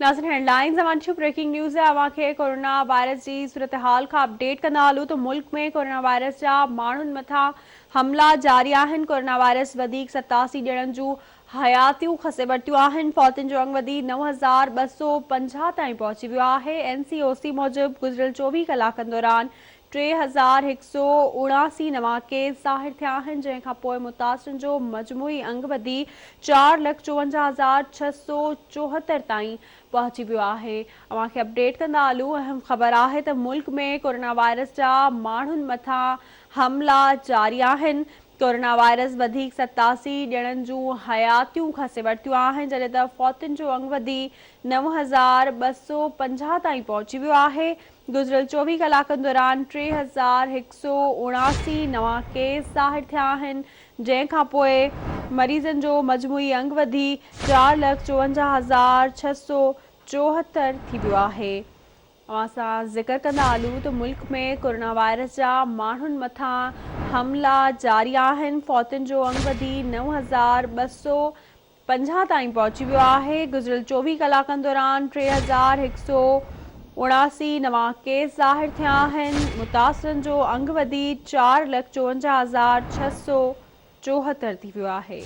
ناظرين head lines اوهان ڏٺيون بريڪنگ نيوز اوهان کي ڪورونا وائرس جي صورتحال کان اپڊيٽ ڪندا هلون ته ملڪ ۾ ڪورونا وائرس جا ماڻهن مٿان حملا جاري آهن ڪورونا وائرس وڌيڪ 87 ڄڻن جون حياتيون کسي ورتيون آهن فوتين جو انگ وڌي 9250 تائين پهچي ويو آهي اين سي او سي موجب گذريل 24 ڪلاڪن دوران 3179 نوان ڪيس ظاهر ٿيا آهن، جنهن کان پوء متاثرن جو مجموعي انگ وڌي 454674 تائين پهچي ويو آهي. اوهان کي اپڊيٽ ڪندا هلون اهم خبر آهي ته ملڪ ۾ ڪورونا وائرس جا ماڻهن مٿان حملا جاري آهن، ڪورونا وائرس وڌيڪ 87 ڄڻن جون حياتيون کسي ورتيون آهن، جڏهن ته فوتين جو انگ وڌي 9250 تائين پهچي ويو آهي. گذريل 24 ڪلاڪن دوران 3179 نوان ڪيس ظاهر ٿيا آهن، جنهن کانپوء مريضن جو مجموعي انگ وڌي 454674 ٿي ويو آهي. اوهان سان ذڪر ڪندا هلون ته ملڪ ۾ ڪورونا وائرس جا ماڻهن مٿان حملا جاري آهن، فوتين جو انگ وڌي 9250 تائين پهچي ويو آهي، گذريل 24 ڪلاڪن دوران 3179 نوان ڪيس ظاهر ٿيا آهن، متاثرن جو انگ وڌي 454674 ٿي ويو آهي.